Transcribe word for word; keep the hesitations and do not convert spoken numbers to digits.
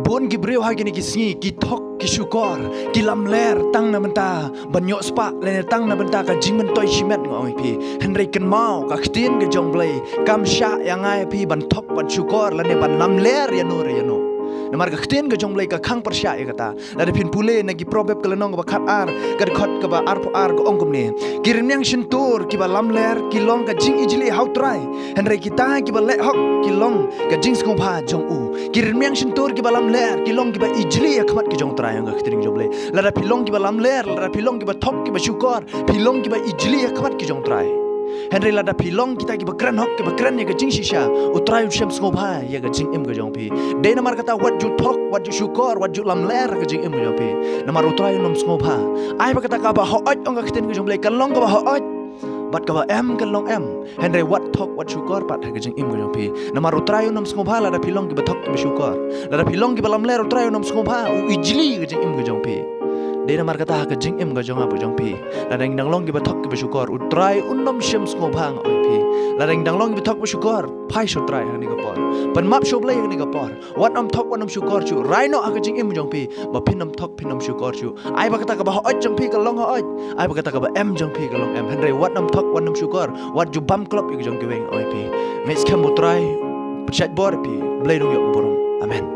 Bun ki briew ha kine ki sngi ki thok, ki shukor, ki lamler tang na bynta ban ïoh spah lane tang na bynta ka jingmyntoi shimet, nga ong ïa phi. Hynrei kynmaw, ka ktien ka jong U Blei kam shah ïa nga ïa phi ban thok, ban shukor lane ban lamler ïano re ïano. Namar ka ktien ka jong U Blei ka khang pyrshah ïa kata. Lada phin pule na ki Proverb ka lynnong kaba khatar, ka dkhot kaba arphew ar, ka ong kumne: Ki rynmiang shyntur kiba lamler ki long ka jingijli ha U Trai, hynrei kita kiba leh hok ki long ka jingsngewbha jong u. Ki rynmiang shyntur kiba lamler ki long kiba ijli ha khmat ki jong U Trai, ong ka ktien jong U Blei. Lada phi long kiba lamler, lada phi long kiba thok, kiba shukor, phi long kiba ijli ha khmat ki jong U Trai. Hynrei lada phi long kita kiba kren hok, kiba kren ïa ka jingshisha, U Trai un shem sngewbha ïa ka jingim ka jong phi. Dei namar kata, wat ju thok, wat ju shukor, wat ju lamler ka jingim ka jong phi. Namar U Trai un ym sngewbha. Ai ba kata kaba hooid, ong ka ktien ka jong U Blei, kan long kaba hooid, bad kaba em kan long em. Hynrei wat thok, wat shukor pat ha ka jingim ka jong phi. Namar U Trai un ym sngewbha lada phi long kiba thok, kiba shukor. Lada phi long kiba lamler, U Trai un ym sngewbha, u ijli ka jingim ka jong phi. Dei namar kata ha ka jingim ka jong nga bad jong phi, lada ngi dang long kiba thok, kiba shukor, U Trai un ym shem sngewbha, nga ong ïa phi. Lada ngi dang long kiba thok, kiba shukor, phai sha U Trai ha kane ka por. Pan map sha U Blei ha kane ka por. Wat nym thok, wat nym shukor shuh. Rai noh ha ka jingim jong phi ba phin nym thok, phin nym shukor shuh. Ai ba kata kaba hooid jong phi ka long hooid, ai ba kata kaba em jong phi ka long em. Hynrei wat nym thok, wat nym shukor, wat ju bam klop ïa ka jong kiwei, nga ong ïa phi. Mei skhem, U Trai pynshait bor ïa phi. Blei un ïoh burom. Amen.